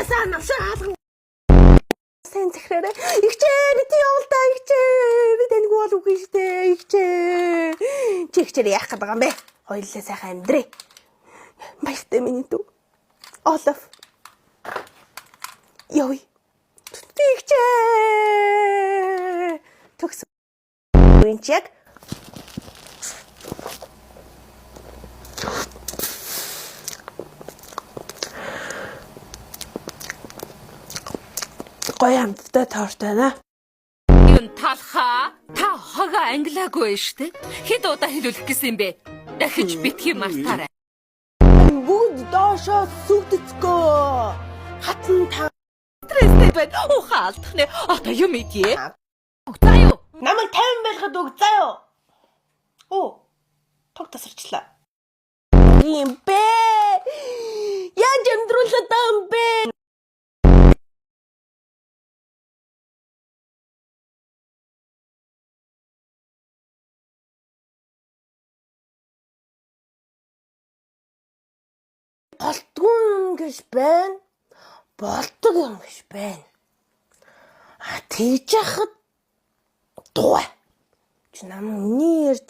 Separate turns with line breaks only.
Ясаа навшаа хаалган сайн захираарай. Игчээ бити явал та игчээ. Би таньгүй бол үгүй штэ. Игчээ. Чи игчээр яах гээд байгаа юм бэ? Хоёулаа сайхан амьдрээ. Баяртай миний дүү. Олов. Йой. Игчээ. Төгс. Энэ чи яг гоё амттай торт байна.
Юн талхаа та хогоо англиагүй штэ. Хэд удаа хэлүүлэх гэсэн юм бэ? Дахиж битгий мартаарай.
Бүгд доошоо сүгдэцгөө. Хатан та
Стресстэй байна. Ухаан алдах нэ. Одоо юм идье. За юу?
Намайг 50 байлгаад өг заа юу. Оо. Тог тасарчлаа. Юм бэ? Яаж амьдруулад байгаа юм бэ? Болтгүй юм гэж байна. Болдог юм гэж байна. А тэгж яхад дуу. Чи нам үний ярьж